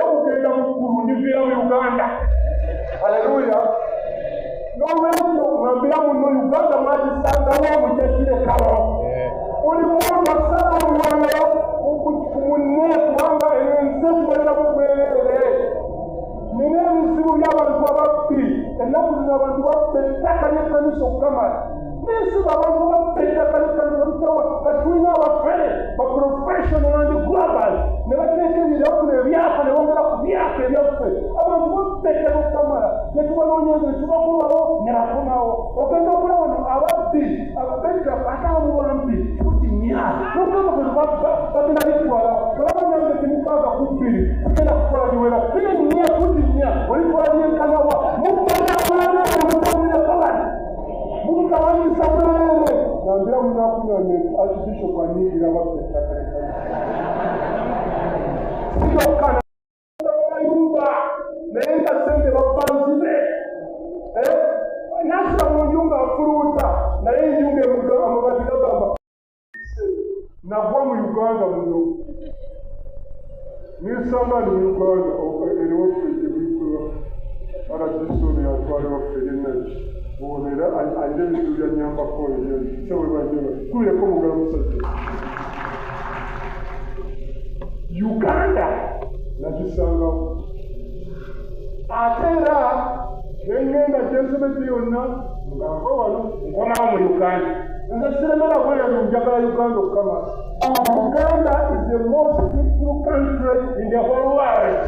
Okugenda mu ggulu ndiviira mu Uganda. Aleluya. N'olwekyo ngambira muno, Uganda mwagisangawo, mujjakirekawo. Buli muntu asala omwoyo ku munne, kubanga ensi tukolera bwereere. Nina ebizibu by'abantu ababbi. Ennaku zino abantu babba ettaka ly'ekkanisa okukamala. Nensiba abantu babba ettaka ly'ekkanisa lutawa. Katulina abafere, ba professional land grabbers, ne bateeka ebirafuna ebyapa ne bongera ku byapa ebyaffe. Abantu babba ettaka okukamala, ne tubanoonyeza, ne tubakubawo, ne bakomawo. Ogenda okulaba no ababbi ababedda ate abamuwambi futi 4, nogamba bwe babba bagenda bitwala. Olaba nange 62 tugenda kukola biwera bine 4, futi 4 olitwala byenkanawa. Mubanakulana kalani mututawanyisa bwerere. Nambira munakunanye Archbishop anyigira babba ettaka siyokka ayumba, naye nga sente babba nzibe. Nasula mu nju nga afuluuta, naye enju ng'emuga amabati gagamba nagwa mu Uganda muno, nisanga ndi mu Uganda eriwaffe gyebulikulwa. Archbishop yatwala ewaffe erinaki ono, era alina ebintu byanyambako sewebajeba kubireko mugala musajja. Uganda nagisangawo, ate era nengenda gyensomedde yonna nga nva wano nkomawo mu Uganda. Nze siremera bweru, njagala Uganda okukamala. Uganda is the most beautiful country in the whole world.